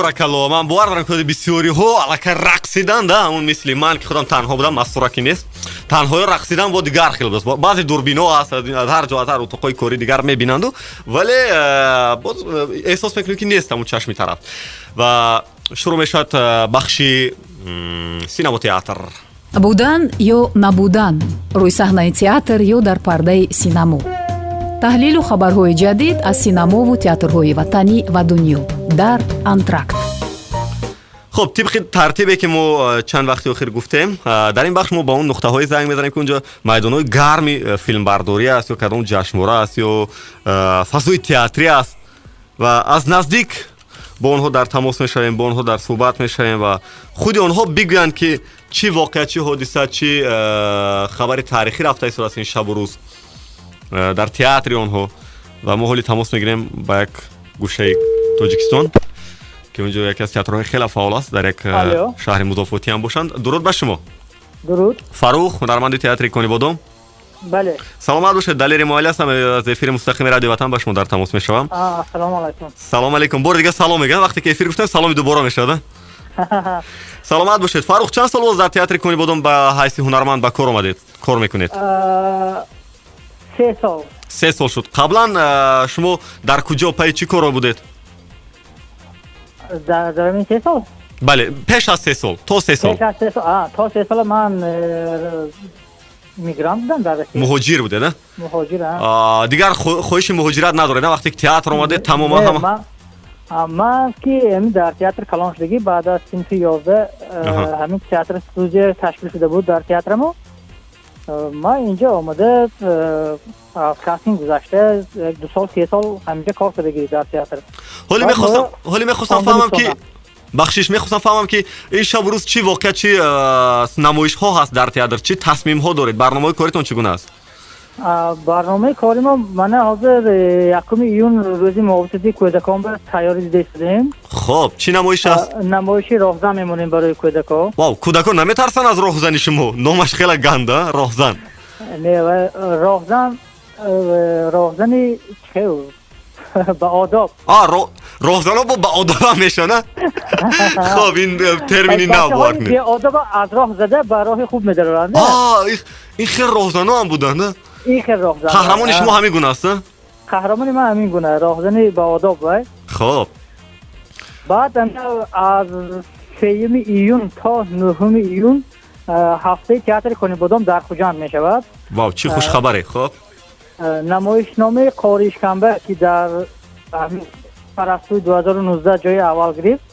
Боракалло, ман бовар дорам, ки бисёриҳо аллакай рақсидан да, ҳамун мисли ман, ки худам танҳо будам, мастура ки нест, танҳоё рақсидан бо дигар хел будааст. Баъзе дурбино аст аз ҳар ҷо, аз ҳар утоқҳои корӣ дигар мебинанду, вале боз эҳсос мекунем, ки нест ҳамун чашми тараф. Ва шурӯъ мешавад бахши синамо, театр. Будан ё набудан, рӯи саҳнаи театр ё дар пардаи синамо, таҳлилу хабарҳои ҷадид аз синамову театрҳои ватанӣ ва дунё дар «Антракт». Хуб, тибқи тартибе, ки мо чанд вақти охир гуфтем, дар ин бахш мо ба он нуқтаҳое занг мезанем, ки унҷо майдонҳои гарми филмбардорӣ аст ё кадом ҷашнвора аст ё фазои театрӣ аст, ва аз наздик бо онҳо дар тамос мешавем, бо онҳо дар суҳбат мешавем ва худи онҳо бигӯянд, ки чӣ воқеа, чӣ ҳодиса, чӣ хабари таърихӣ рафта истодааст ин шабу рӯз дар театри онҳо. Ва мо ҳоли тамос мегирем ба як гӯшаи Тоҷикистон, ки унҷо яке аз театрҳои хеле фаъол аст, дар як шаҳри музофотӣ ҳам бошанд. Дуруд ба шумо! Дуруд. Фарух, ҳунарманди театри Конибодом? Бале. Саломат бошед. Далери Муалли ҳастам, аз эфири мустақими Радио Ватан ба шумо дар тамос мешавам. Ассалому алайкум. Салом алейкум. Бори дигар салом мегӯям. Вақте ки эфир гуфтем, саломи дубора мешавад. Саломат бошед, Фарух. Чанд сол боз дар театри Конибодом ба ҳайси ҳунарманд ба кор омадед, кор мекунед? 3 сол. 3 сол шуд. Қаблан шумо дар куҷо, пайи чӣ корро будед? Дар ин 3 сол? Бале, пеш аз 3 сол, то 3 сол. Пеш аз 3 сол, то 3 сола ман мигрант будам дар Россия. Муҳоҷир будед, а? Муҳоҷир. Дигар хоҳиши муҳоҷират надоред, на? Вақте ки театр омадед, тамоман ҳама? Ман ки ҳамин дар театр калон шудагӣ, баъд аз синфи 11 ҳамин театр студия ташкил шуда буд дар театрамо. Ман инҷо омада, аз кастинг гузашта, 2 сол, 3 сол ҳаминҷа кор кардагӣ дар театр. Ҳоле мехостам фаҳмам, ки, бахшиш, мехостам фаҳмам, ки ин шабу рӯз чӣ воқеа, чӣ намоишҳо ҳаст дар театр, чӣ тасмимҳо доред, барномаҳои коритон чӣ гуна аст? Барномаи кори мо мана ҳозир 1 июн, рӯзи муҳофизати кӯдакон, ба тайёрӣ дида истодем. Хоб, чӣ намоиш аст? Намоиши «Роҳзан» мемонем барои кӯдакон. Вау, кӯдакон наметарсанд аз роҳзани шумо? Номаш хеле ганда, «Роҳзан». Не, роҳзан, роҳзани ба одоб. А, роҳзанҳо бо ба одобам мешаванд? Хоб, ин термини нав бовар кунед. Беодоба аз роҳ зада, ба роҳи хуб медароранд. Ин хел роҳзанҳо ҳам буданд? Ин хел роҳзан. Қаҳрамони шумо ҳамин гуна аст? Қаҳрамони ман ҳамин гуна роҳзани баодоб вай. Баъд аз 3 июн то 9 июн ҳафтаи театри Конибодом дар Хуҷанд мешавад. Вау, чӣ хушхабаре! Хоб. Намоишномаи «Қори Ишкамба», ки дар Парастуи 2019 ҷои аввал гирифт,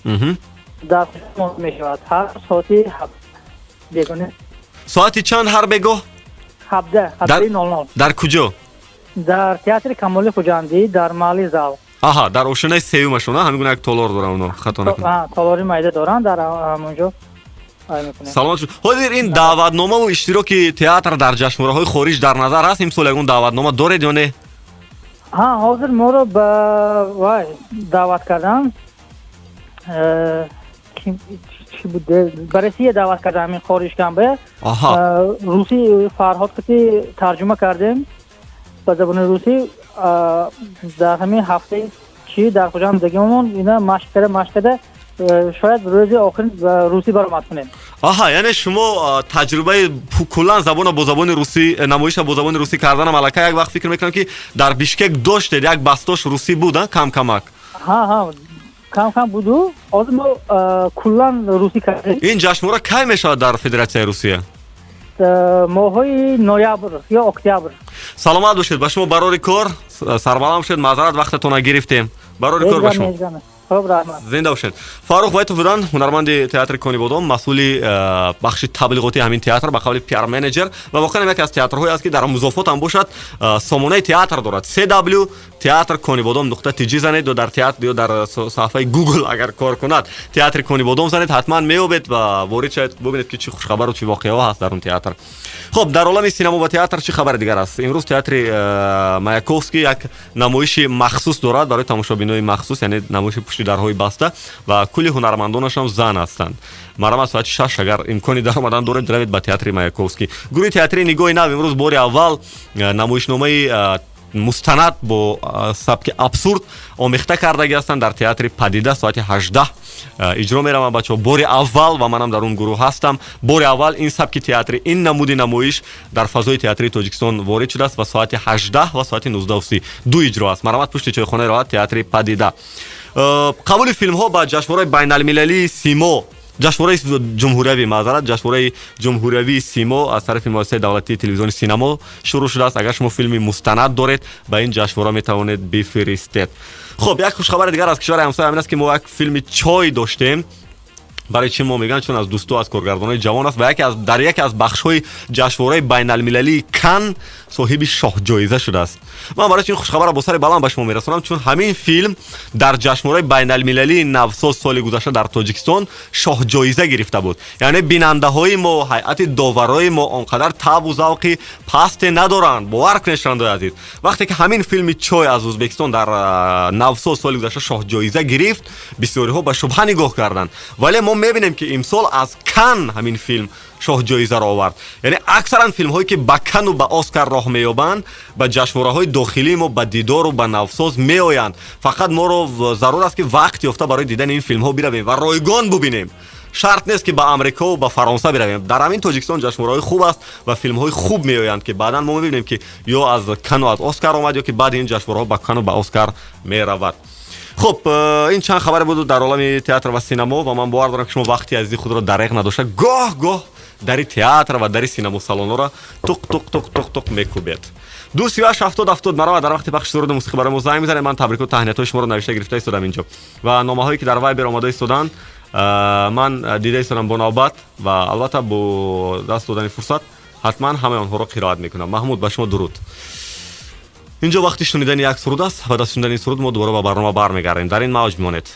дар Хуҷанд мешавад ҳар соати бегоҳ. Соати чанд ҳар бегоҳ? 17, 17:00. Дар куҷо? Дар театри Камоли Хуҷандӣ, дар малый зал. Аҳа, дар ошинаи сеюмашон ҳамин гуна як толор доранд оно, хато накунам. Толори майда доранд, дар ҳамонҷо. Саломат шуд. Ҳозир ин даъватномаву иштироки театр дар ҷашнвораҳои хориҷ дар назар ҳаст? Имсол ягон даъватнома доред ё не? Ҳа, ҳозир моро ба вай даъват кардам, чӣ буд, ба Россия даъват кардам, ҳамин «Қори Ишкамба». Русӣ Фарҳод кати тарҷума кардем ба забони русӣ. Дар ҳамин ҳафтаи чӣ дар Хуҷанд зиндагимон ина машқ карда, машқ карда, шояд рӯзи охир ба русӣ баромад кунем. Аҳа, яъне шумо таҷрибаи куллан забона бо забони русӣ, намоиша бо забони русӣ карданам аллакай як вақт, фикр мекунам, ки дар Бишкек доштед, як бастош русӣ буд, а, кам камак. Ҳа, кам кам буду, ҳозир мо куллан русӣ кардем. Ин ҷашнвора кай мешавад дар Федератсияи Русия? Моҳҳои ноябр ё октябр. Саломат бошед, ба шумо барори кор, сарбаланд бошед. Маъзарат, вақтатона гирифтем. Барори кор ба шумо. Хуб, раҳмат. Зинда бошед. Фаррух Воитов буданд, ҳунарманди театри Конибодом, масъули бахши таблиғотии ҳамин театр, ба қавли пиар менеҷер. Ва воқеан яке аз театрҳое аст, ки дар музофот ҳам бошад, сомонаи театр дорад, cw театр конибодом.tj занед ё дар театр, ё дар саҳифаи Google, агар кор кунад, театри Конибодом занед, ҳатман меёбед ва ворид шавед, бубинед, ки чӣ хушхабару чӣ воқеаҳо ҳаст дар он театр. Хуб, дар олами синамо ва театр чӣ хабари дигар аст? Имрӯз театри Маяковский як намоиши махсус дорад барои тамошобинои махсус, яъне намоиши пушти дарҳои баста, ва кулли ҳунармандонашам зан ҳастанд. Марҳамат, соати 6, агар имкони даромадан доред, равед ба театри Маяковский. Гурӯҳи театрии «Нигоҳи нав» имрӯз бори аввал намоишномаи Мустанад бо сабки абсурд омехта кардагӣ ҳастанд. Дар театри «Падида» соати 18 иҷро мераванд, бачаҳо, бори аввал, ва манам дар он гурӯҳ ҳастам. Бори аввал ин сабки театрӣ, ин намуди намоиш дар фазои театрии Тоҷикистон ворид шудааст ва соати 18 ва соати 19:30 ду иҷро аст. Марҳамат, пушти чойхонаи «Роҳат», театри «Падида». Қабули филмҳо ба ҷашнвораи байналмилалии «Симо», ҷашнвораи ҷумҳуриявӣ, маъзарат, ҷашнвораи ҷумҳуриявии «Симо» аз тарафи муассисаи давлатии телевизиони «Синамо» шурӯъ шудааст. Агар шумо филми мустанад доред, ба ин ҷашнвора метавонед бифиристед. Хуб, як хушхабари дигар аз кишвари ҳамсоя ҳамин аст, ки мо як филми «Чой» доштем. Барои чӣ мо мегӯям? Чун аз дӯсту аз коргардонои ҷавон аст ва яке аз дар яке аз бахшҳои ҷашнвораи байналмилалии Кан соҳиби шоҳҷоиза шудааст. Ман барои чӣ хушхабарро бо сари баланд ба шумо мерасонам? Чун ҳамин филм дар ҷашнвораи байналмилалии «Навсоз» соли гузашта дар Тоҷикистон шоҳҷоиза гирифта буд. Яъне бинандаҳои мо, ҳайати доварои мо он қадар табу завқи пасте надоранд, бовар кунед, шунавандаои азиз. Вақте ки ҳамин филми «Чой» аз Ӯзбекистон дар «Навсоз» соли гузашта шоҳҷоиза гирифт, бисёриҳо ба шубҳа нигоҳ карданд, вале мо мебинем, ки имсол аз Кан ҳамин филм шоҳҷоизаро овард. Яъне аксаран филмҳое, ки ба Кану ба Оскар роҳ меёбанд, ба ҷашнвораҳои дохилии мо, ба «Дидору» ба «Навсоз» меоянд. Фақат моро зарур аст, ки вақт ёфта барои дидани ин филмҳо биравем ва ройгон бубинем. Шарт нест, ки ба Амрикову ба Фаронса биравем. Дар ҳамин Тоҷикистон ҷашнвораҳои хуб аст ва филмҳои хуб меоянд, ки баъдан мо мебинем, ки ё аз Кану аз Оскар омад, ё ки баъди ин ҷашнвораҳо ба Кану, ба Оскар меравад. Хуб, ин чанд хабаре буд дар олами театр ва синамо ва ман бовар дорам, ки шумо вақти азизи худро дареғ надошта, гоҳ гоҳ дари театр ва дари синамосалонҳоро туқ туқ туқ туқ туқ мекӯбед. 238 70 70, маро дар вақти пахши суруди мусиқӣ барои мо занг мезанед. Ман табрику таҳниятҳои шуморо навишта гирифта истодам инҷо ва номаҳое, ки дар Вайбер омода истоданд, ман дида истодам бо навбат ва албатта бо даст додани фурсат ҳатман ҳамаи онҳоро қироат мекунам. Маҳмуд, ба шумо дуруд. Инҷо вақти шунидани як суруд аст. Баъд аз шунидани суруд мо дубора ба барнома бармегардем. Дар ин мавҷ бимонед.